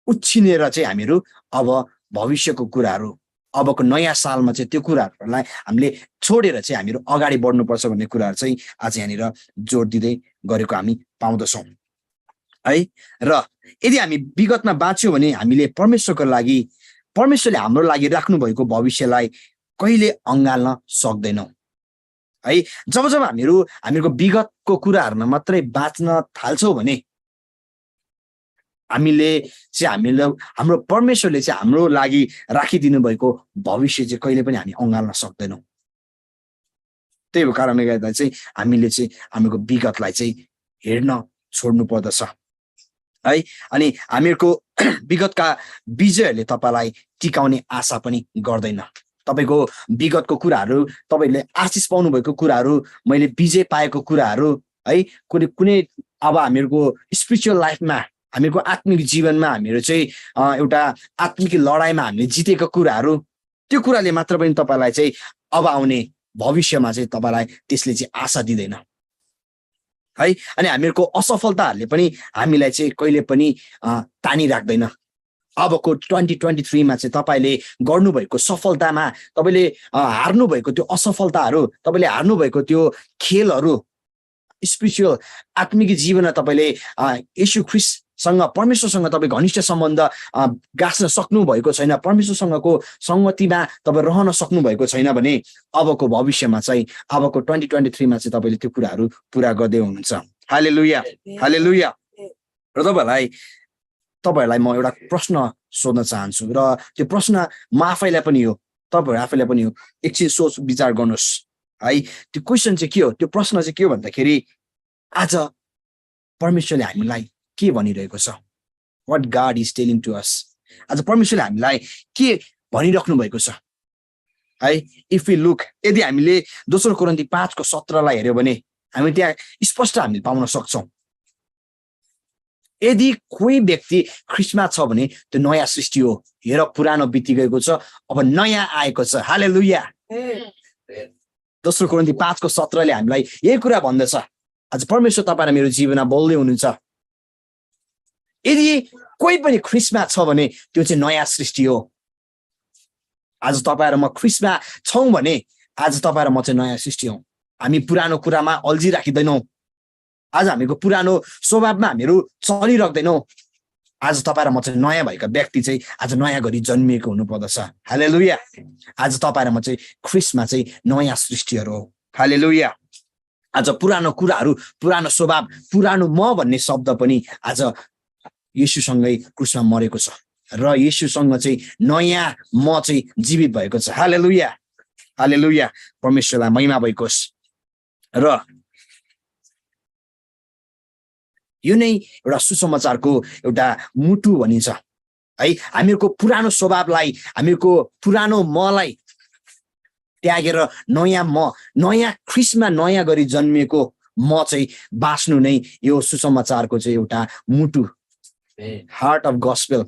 उछिनेर चाहिँ हामीहरू अब भविष्यको कुराहरू, अबको नयाँ सालमा चाहिँ त्यो कुराहरूलाई हामीले छोडेर चाहिँ हामीहरू अगाडि बढ्नुपर्छ भन्ने कुराहरू चाहिँ आज यहाँनिर जोड दिँदै गरेको हामी पाउँदछौँ है। र यदि हामी विगतमा बाँच्यौँ भने हामीले परमेश्वरले हाम्रो लागि राख्नु भएको भविष्यलाई कहिले अँगाल्न सक्दैनौँ है। जब हामीहरूको विगतको कुराहरूमा मात्रै बाँच्न थाल्छौँ भने हाम्रो परमेश्वरले चाहिँ हाम्रो लागि राखिदिनु भएको भविष्य चाहिँ कहिले पनि हामी अँगाल्न सक्दैनौँ। त्यही कारणले गर्दा चाहिँ हामीले चाहिँ हाम्रो विगतलाई चाहिँ हेर्न छोड्नु पर्दछ है। अनि हामीहरूको विगतका विजयहरूले तपाईँलाई टिकाउने आशा पनि गर्दैन। तपाईँको विगतको कुराहरू, तपाईँले आशिष पाउनु भएको कुराहरू, मैले विजय पाएको कुराहरू है, कुनै अब हामीहरूको स्पिरिचुअल लाइफमा, हामीहरूको आत्मिक जीवनमा हामीहरू चाहिँ एउटा आत्मिक लडाइँमा हामीले जितेको कुराहरू, त्यो कुराले मात्र पनि तपाईँलाई चाहिँ अब आउने भविष्यमा चाहिँ तपाईँलाई त्यसले चाहिँ आशा दिँदैन है। अनि हामीहरूको असफलताहरूले पनि हामीलाई चाहिँ कहिले पनि तानिराख्दैन। अबको 2023 मा चाहिँ तपाईँले गर्नुभएको सफलतामा, तपाईँले हार्नुभएको त्यो असफलताहरू, तपाईँले हार्नुभएको त्यो खेलहरू, स्पिरिचुअल आत्मिक जीवनमा तपाईँले येशू ख्रीष्टसँग, परमेश्वरसँग तपाईँ घनिष्ठ सम्बन्ध गाँच्न सक्नु भएको छैन, परमेश्वरसँगको संगतिमा तपाईँ रहन सक्नु भएको छैन भने अबको भविष्यमा चाहिँ, अबको 2023 मा चाहिँ तपाईँले त्यो कुराहरू पुरा गर्दै हुनुहुन्छ। हालेलुया, हालेलुया। र तपाईँहरूलाई म एउटा प्रश्न सोध्न चाहन्छु, र त्यो प्रश्न म आफैलाई पनि हो, तपाईँहरू आफैलाई पनि हो, एकछिन सोच विचार गर्नुहोस् है। त्यो क्वेसन चाहिँ के हो, त्यो प्रश्न चाहिँ के हो भन्दाखेरि, आज परमेश्वरले हामीलाई के भनिरहेको छ? What God is telling to us. आज परमेश्वरले हामीलाई के भनिराख्नु भएको छ है? इफ वी लुक, यदि हामीले दोस्रो कोरिन्थी 5:17 हेर्यो भने हामी त्यहाँ स्पष्ट हामीले पाउन सक्छौँ। यदि कोही व्यक्ति ख्रीष्टमा छ भने त्यो नयाँ सृष्टि हो, हेर पुरानो बितिगएको छ, अब नयाँ आएको छ। हालेलुया। दोस्रो कोरिन्थी 5:17 हामीलाई यही कुरा भन्दछ। आज परमेश्वर तपाईँ र मेरो जीवनमा बोल्दै हुनुहुन्छ। यदि कोही पनि ख्रीष्टमा छ भने त्यो चाहिँ नयाँ सृष्टि हो। आज तपाईँ र म ख्रीष्टमा छौँ भने आज तपाईँ र म चाहिँ नयाँ सृष्टि हौँ। हामी पुरानो कुरामा अल्झी राखिँदैनौँ। आज हामीको पुरानो स्वभावमा हामीहरू चलिराख्दैनौँ। आज तपाईँ र म चाहिँ नयाँ भएका व्यक्ति चाहिँ आज नयाँ गरी जन्मिएको हुनुपर्दछ। हालेलुया। आज तपाईँ र म चाहिँ ख्रीष्टमा चाहिँ नयाँ सृष्टिहरू हो। हालेलुया। आज पुरानो कुराहरू, पुरानो स्वभाव, पुरानो म भन्ने शब्द पनि आज येशूसँगै क्रुसमा मरेको छ र येशूसँग चाहिँ नयाँ म चाहिँ जीवित भएको छ। हालेलुया, हालेलुया। परमेश्वरलाई महिमा भएको होस्। र यो नै एउटा सुसमाचारको एउटा मुटु भनिन्छ है। हामीहरूको पुरानो स्वभावलाई, हामीहरूको पुरानो मलाई त्यागेर नयाँ म, नयाँ ख्रीष्टमा नयाँ गरी जन्मिएको म चाहिँ बाँच्नु नै यो सुसमाचारको चाहिँ एउटा मुटु, हार्ट अफ गस्पेल।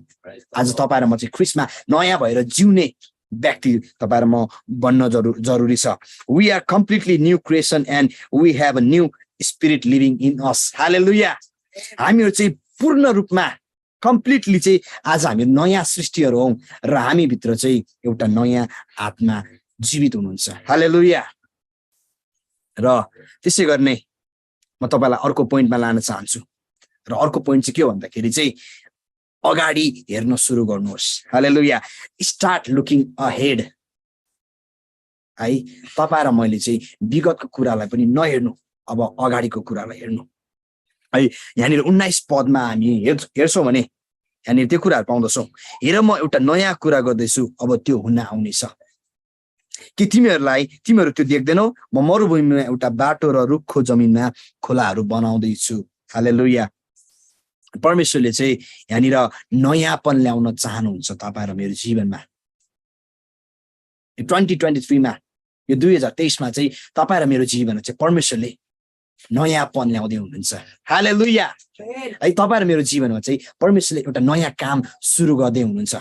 आज तपाईँ र म चाहिँ ख्रीष्टमा नयाँ भएर जिउने व्यक्ति तपाईँ र म बन्न जरुरी छ। We are completely new creation and we have a new spirit living in us. Hallelujah. हामीहरू चाहिँ पूर्ण रूपमा कम्प्लिटली चाहिँ आज हामी नयाँ सृष्टिहरू हौँ र हामीभित्र चाहिँ एउटा नयाँ आत्मा जीवित हुनुहुन्छ। हालेलुया। र त्यसै गर्ने म तपाईँलाई अर्को पोइन्टमा लान चाहन्छु। र अर्को पोइन्ट चाहिँ के हो भन्दाखेरि चाहिँ अगाडि हेर्न सुरु गर्नुहोस्। हालेलुया। स्टार्ट लुकिङ अहेड है। तपाईँ र मैले चाहिँ विगतको कुरालाई पनि नहेर्नु, अब अगाडिको कुरालाई हेर्नु है। यहाँनिर 19 पदमा हामी हेर्छौँ भने यहाँनिर त्यो कुराहरू पाउँदछौँ। हेर म एउटा नयाँ कुरा गर्दैछु, अब त्यो हुन आउनेछ। कि तिमीहरू त्यो देख्दैनौ? म मरुभूमिमा एउटा बाटो र रुखो जमिनमा खोलाहरू बनाउँदैछु। हालेलुया। परमेश्वरले चाहिँ यहाँनिर नयाँपन ल्याउन चाहनुहुन्छ तपाईँ र मेरो जीवनमा। 2023 मा, यो 2023 मा चाहिँ तपाईँ र मेरो जीवनमा चाहिँ परमेश्वरले नयाँपन ल्याउँदै हुनुहुन्छ। हालेलुया। है, तपाईँ र मेरो जीवनमा चाहिँ परमेश्वरले एउटा नयाँ काम सुरु गर्दै हुनुहुन्छ।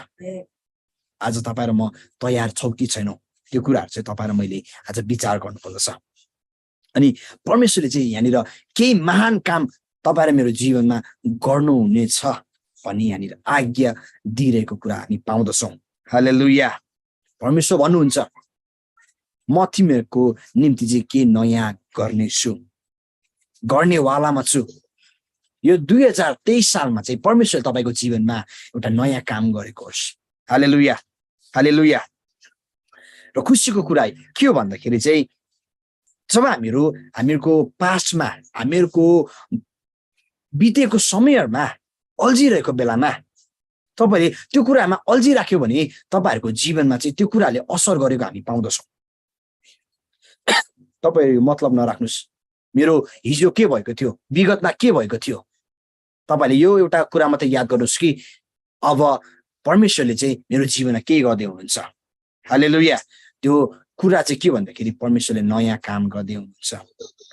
आज तपाईँ र म तयार छौँ कि छैनौँ, त्यो कुराहरू चाहिँ तपाईँ र मैले आज विचार गर्नुपर्दछ। अनि परमेश्वरले चाहिँ यहाँनिर केही महान काम तपाईँ र मेरो जीवनमा गर्नुहुनेछ भन्ने यहाँनिर आज्ञा दिइरहेको कुरा हामी पाउँदछौँ। हालेलुया। परमेश्वर भन्नुहुन्छ म तिमीहरूको निम्ति चाहिँ के नयाँ गर्नेछु, गर्नेवालामा छु। यो 2023 सालमा चाहिँ परमेश्वर तपाईँको जीवनमा एउटा नयाँ काम गरेको होस्। हालेलुया, हालेलुया। र खुसीको कुरा के हो भन्दाखेरि चाहिँ जब हामीहरूको पास्टमा, हामीहरूको बितेको समयहरूमा अल्झिरहेको बेलामा तपाईँले त्यो कुरामा अल्झिराख्यो भने तपाईँहरूको जीवनमा चाहिँ त्यो कुराले असर गरेको हामी पाउँदछौँ। तपाईँ मतलब नराख्नुहोस् मेरो हिजो के भएको थियो, विगतमा के भएको थियो। तपाईँले यो एउटा कुरा मात्रै याद गर्नुहोस् कि अब परमेश्वरले चाहिँ मेरो जीवनमा के गर्दै हुनुहुन्छ। हालेलुया। त्यो कुरा चाहिँ के भन्दाखेरि परमेश्वरले नयाँ काम गर्दै हुनुहुन्छ।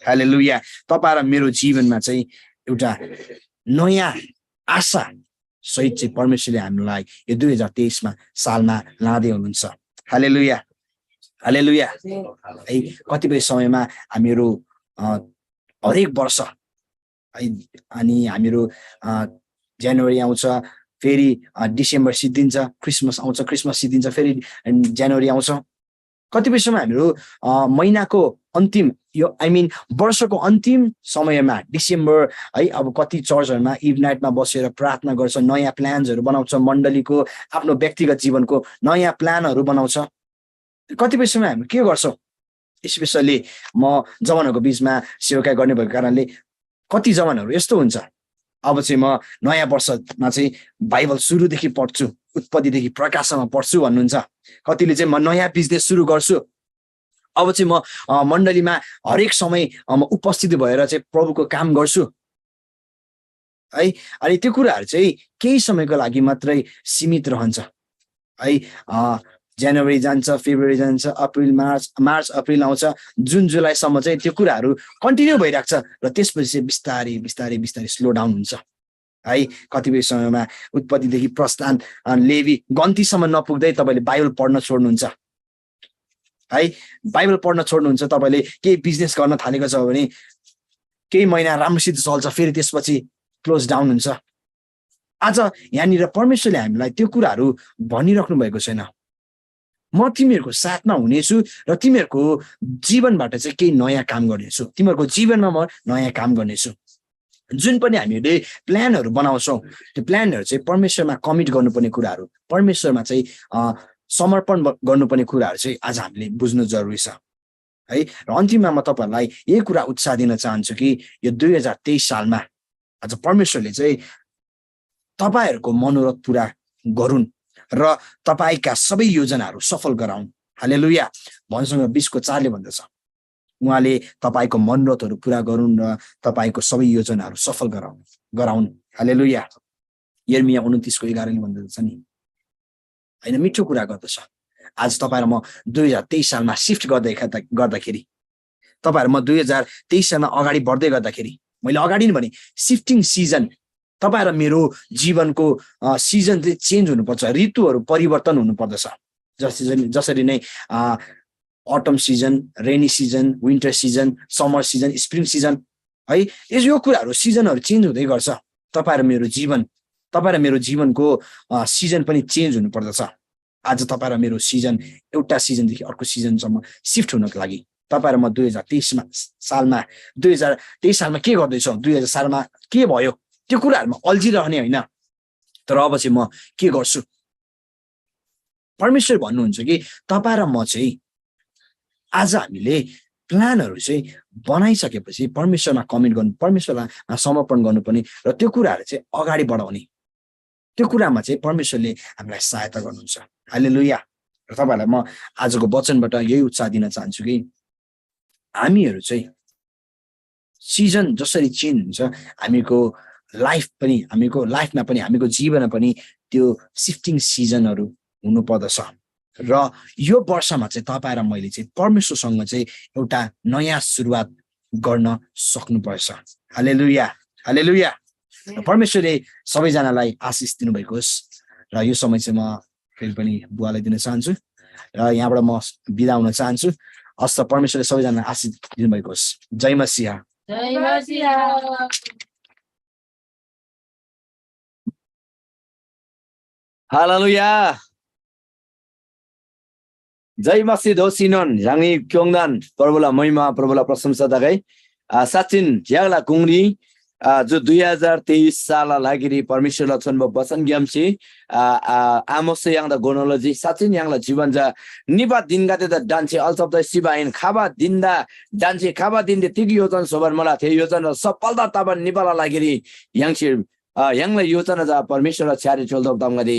हालेलुया। तपाईँ र मेरो जीवनमा चाहिँ एउटा नयाँ आशा सहित चाहिँ परमेश्वरले हामीलाई यो 2023 सालमा लाँदै हुनुहुन्छ। हालेलुया, हालेलुया। है, कतिपय समयमा हामीहरू हरेक वर्ष है। अनि हामीहरू जनवरी आउँछ, फेरि डिसेम्बर सिद्धिन्छ, क्रिसमस आउँछ, क्रिसमस सिद्धिन्छ, फेरि जनवरी आउँछ। कतिपय समय हामीहरू महिनाको अन्तिम, यो आई मिन वर्षको अन्तिम समयमा डिसेम्बर है, अब कति चर्चहरूमा इभनाइटमा बसेर प्रार्थना गर्छ, नयाँ प्लान्सहरू बनाउँछ, मण्डलीको आफ्नो व्यक्तिगत जीवनको नयाँ प्लानहरू बनाउँछ। कतिपय समय हामी के गर्छौँ, स्पेसल्ली म जवानहरूको बिचमा सेवाकाई गर्ने भएको कारणले कति जवानहरू यस्तो हुन्छ, अब चाहिँ म नयाँ वर्षमा चाहिँ बाइबल सुरुदेखि पढ्छु, उत्पत्तिदेखि प्रकाशमा पढ्छु भन्नुहुन्छ। कतिले चाहिँ म नयाँ बिजनेस सुरु गर्छु, अब चाहिँ म मण्डलीमा हरेक समय म उपस्थित भएर चाहिँ प्रभुको काम गर्छु है। अनि त्यो कुराहरू चाहिँ केही समयको लागि मात्रै सीमित रहन्छ है। जनवरी जान्छ, फेब्रुअरी जान्छ, अप्रिल मार्च अप्रिल आउँछ, जुन जुलाईसम्म चाहिँ त्यो कुराहरू कन्टिन्यू भइरहेको छ र त्यसपछि चाहिँ बिस्तारै बिस्तारै बिस्तारै स्लो डाउन हुन्छ है। कतिपय समयमा उत्पत्तिदेखि प्रस्थान, लेवी, गन्तीसम्म नपुग्दै तपाईँले बाइबल पढ्न छोड्नुहुन्छ है। बाइबल पढ्न छोड्नुहुन्छ, तपाईँले केही बिजनेस गर्न थालेको छ भने केही महिना राम्रोसित चल्छ, फेरि त्यसपछि क्लोज डाउन हुन्छ। आज यहाँनिर परमेश्वरले हामीलाई त्यो कुराहरू भनिराख्नु भएको छैन, म तिमीहरूको साथमा हुनेछु र तिमीहरूको जीवनबाट चाहिँ केही नयाँ काम गर्नेछु, तिमीहरूको जीवनमा म नयाँ काम गर्नेछु। जुन पनि हामीले प्लानहरू बनाउँछौँ, त्यो प्लानहरू चाहिँ परमेश्वरमा कमिट गर्नुपर्ने कुराहरू, परमेश्वरमा चाहिँ समर्पण गर्नुपर्ने कुराहरू चाहिँ आज हामीले बुझ्नु जरुरी छ है। र अन्तिममा म तपाईँहरूलाई यही कुरा उत्साह दिन चाहन्छु कि यो 2023 सालमा आज परमेश्वरले चाहिँ तपाईँहरूको मनोरथ पुरा गरून् र तपाईँका सबै योजनाहरू सफल गराउन्। हालेलुया। भन्सँग 20:4 भन्दछ, उहाँले तपाईँको मनोरथहरू पुरा गरून् र तपाईँको सबै योजनाहरू सफल गराउन्। हालेलुया। यर्मिया 29:11 भन्दछ नि होइन, मिठो कुरा गर्दछ। आज तपाईँ र म 2023 सालमा सिफ्ट गर्दाखेरि, तपाईँहरू म 2023 सालमा अगाडि बढ्दै गर्दाखेरि, मैले अगाडि नै भने सिफ्टिङ सिजन, तपाईँ र मेरो जीवनको सिजन चाहिँ चेन्ज हुनुपर्छ, ऋतुहरू परिवर्तन हुनुपर्दछ। जसरी नै autumn season, rainy season, winter season, summer season, spring season है, यो कुराहरू सिजनहरू चेन्ज हुँदै गर्छ। तपाईँ र मेरो जीवनको सिजन पनि चेन्ज हुनुपर्दछ। आज तपाईँ र मेरो सिजन एउटा सिजनदेखि अर्को सिजनसम्म सिफ्ट हुनको लागि तपाईँ र म 2023 सालमा के गर्दैछौँ, 2000 सालमा के भयो, त्यो कुराहरूमा अल्झिरहने होइन। तर अब चाहिँ म के गर्छु, परमेश्वर भन्नुहुन्छ कि तपाईँ र म चाहिँ आज हामीले प्लानहरू चाहिँ बनाइसकेपछि परमेश्वरमा कमिट गर्नु, परमेश्वरमा समर्पण गर्नुपर्ने र त्यो कुराहरू चाहिँ अगाडि बढाउने, त्यो कुरामा चाहिँ परमेश्वरले हामीलाई सहायता गर्नुहुन्छ। हालेलुया। र तपाईँहरूलाई म आजको वचनबाट यही उत्साह दिन चाहन्छु कि हामीहरू चाहिँ सिजन जसरी चेन्ज हुन्छ, हामीको लाइफमा पनि हामीको जीवनमा पनि त्यो सिफ्टिङ सिजनहरू हुनुपर्दछ। र यो वर्षमा चाहिँ तपाईँ र मैले चाहिँ परमेश्वरसँग चाहिँ एउटा नयाँ सुरुवात गर्न सक्नुपर्छ। हालेलुया, हालेलुया। परमेश्वरले सबैजनालाई आशिष दिनुभएको होस्। र यो समय चाहिँ म फेरि पनि बुवालाई दिन चाहन्छु र यहाँबाट म बिदा हुन चाहन्छु। हस्त परमेश्वरले सबैजनालाई आशिष दिनुभएको होस्। जय मसीहा। जय मसीहा। हालेलुया। जय मसीह दोसिनन यांगी क्योंगदान प्रभुला महिमा प्रभुला प्रशंसा दगाई साचिन ज्याला कुंगरी जो 2023 साल लागि परमेश्वरलाई छन्ब वचन ग्यामसी आमोस यांगदा गोनोलोजी साचिन यांगला जीवन जा निबा दिनगा ते डान्चे अल्सब द सिबाइन खाबा दिनदा डान्चे खाबा दिनदे तिग योजन सोबर मला थे योजन सफलता तब निबाला लागि यांगसी यांगला योजना जा परमेश्वर छ्यारे चोल्दो दमगदि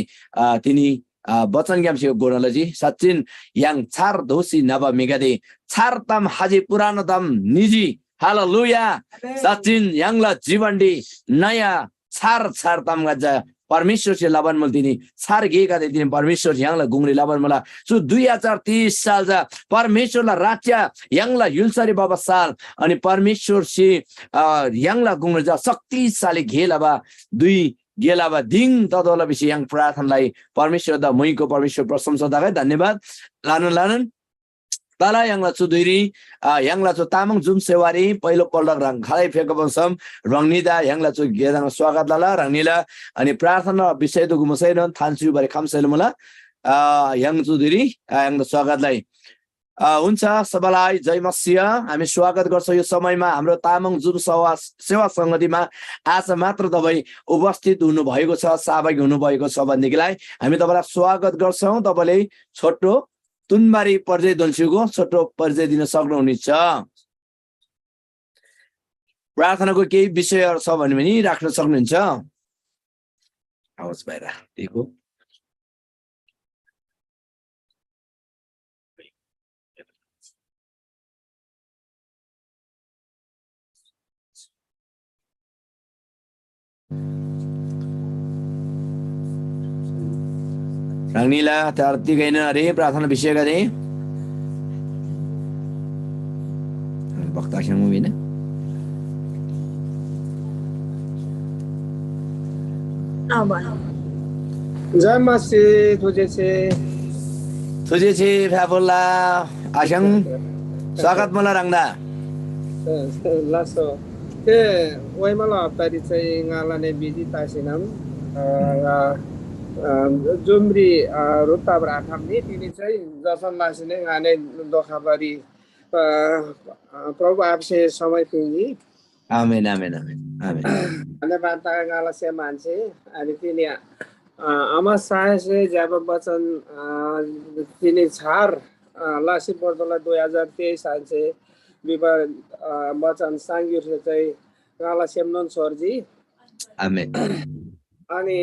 तिनी वचन ग्यामसी गोनोलोजी साचिन यांग छार दोसी नबा मेगादे छार तम हाजी पुरानो दम निजी हालेलुया। साचिन यांगला जीवनडी नया छार तम गजा परमेश्वर से लाभन मल्दिनी छार गेका दे दिन परमेश्वर यांगला गुंगरी लाभन मला सो 2030 साल जा परमेश्वरला राज्य यांगला युलसरी बाबा साल अनि परमेश्वर से यांगला गुंगरी जा शक्तिशाली घेलाबा दुई गेलाबा दिङ तदोला विषय yang प्रार्थनालाई परमेश्वर द मुइको परमेश्वर प्रशंसा दगाई धन्यवाद लानन Tala yang la chu duiri yang la chu tamang zum sewari पहिलो पल्ट रङ खालै फेको बसम रङनिदा yang la chu gedang स्वागत lala रङनिला अनि प्रार्थना विषय दु गुमसैन थान्छु बरे खामसैल मला yang chu duiri yang स्वागतलाई हुन्छ सबैलाई जय मसीह हामी स्वागत गर्छौं यो समयमा हाम्रो तामाङ जुम सेवा संगतिमा आज मात्र तपाई उपस्थित हुनु भएको छ सहभागी हुनु भएको छ भन्नेलाई हामी तपाईलाई स्वागत गर्छौं तपाईले छोटो तुनबारी परिचय दलसिको छोटो परिचय दिन सक्नुहुनेछ प्रार्थनाको केही विषयहरु छ भने पनि राख्न सक्नुहुन्छ आवाज बाहिर दिएको रंगनीला त्यारती गईन अरे प्रार्थना विषय गरे वक्ता ख्यामु बिना जय मसीह तुझे फ्याफोला आशंग स्वागत मला रंगदा लासो ते वैमला हप्तारी चाहिँ ngalanai biji tasinam जुम्री रुता ब्राथमनी तिनी चाहिँ जसनलासी नै गाने दोखाबरी प्रभु आपसे समय पिंगी आमेन आमेन आमेन आमेन अनि बाता गाला से मान्छे अनि तिनी आमा साय से जब वचन तिनी छार लासी पर्दला 2023 साल से विवाह वचन सांगिर से चाहिँ गाला सेमनन सरजी आमेन अनि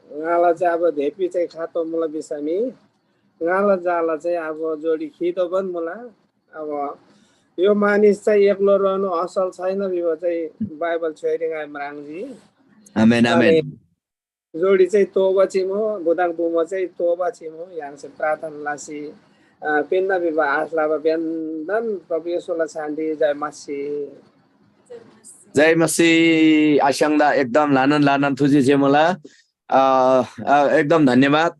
गाला चाहिँ अब धेपी चाहिँ खातो मुला बिसामी गाला जाला चाहिँ अब जोडी खितो पनि मुला अब यो मानिस चाहिँ एक्लो रहनु असल छैन बिबो चाहिँ बाइबल छोरी गाय मराङजी आमेन आमेन जोडी चाहिँ तोबा छिमो बुदाङ बुमो चाहिँ तोबा छिमो यहाँ चाहिँ प्रार्थना लासी पिन्ना बिबा आसलाबा बेन्दन प्रभु येशूलाई शान्ति जय मसीह जय मसीह आशंगदा एकदम लानन थुजी छे मला एकदम धन्यवाद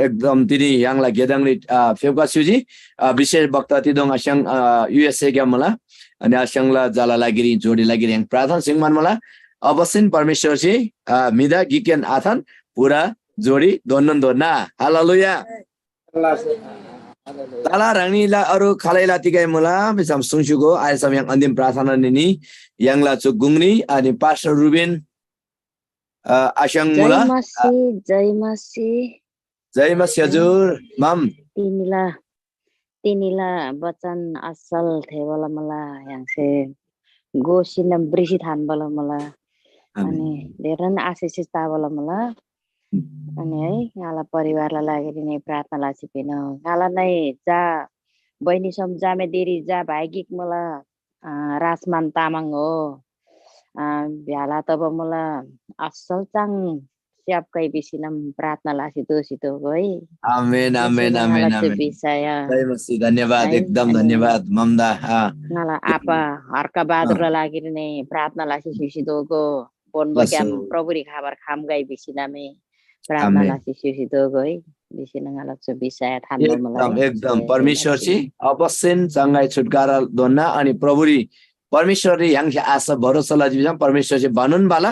एकदम तिनी यांगला गेदाङले फेउका सुजी विशेष वक्ता तिदोङ आशंग युएसए क्या मला अनि आशंगला जाला लागिरी जोडी लागिरी yang प्रार्थना सिंहमान मला अवश्य परमेश्वर से मिदा गिकेन आथन पूरा जोडी दोन्ना हालेलुया Tala rangni la aru khalai la tigai mula misam sungsugo ayasam yang andim प्रार्थना nini yang la cugungni ani Pastor Ruben asyang mula जय मसीह हजुर mam तिनीला वचन असल थे वाला मला यहाँ से गोसिन ब्रिसी थान वाला मला अनि धेरै आशिषित ता वाला मला अनि है यहाँलाई परिवारलाई लागेर नै प्रार्थनालाई छिपिन यहाँलाई नै जा बहिनी सम्झामे देरी जा भाइगिक मला राजमान तामाङ हो भ्याला तब मला असल चाङ स्यापकै बिसिनम प्रार्थनालाई सितो गई आमेन आमेन आमेन आमेन जय मसीह धन्यवाद एकदम धन्यवाद ममदा नाला आपा हरका बहादुर लागेर नै प्रार्थनालाई सिसिदोको बोन बक्याम प्रभुरी खबर खाम गई बिसिनामे प्रार्थनालाई सिसिदो गई बिसिनङाला छ बिसाय थाम्न मलाई एकदम परमेश्वर छि अवश्य सँगै छुटकारा दोन्ना अनि प्रभुरी परमेश्वरले यहाँ आशा भरोसा लजिबिसम परमेश्वर चाहिँ भनुन बाला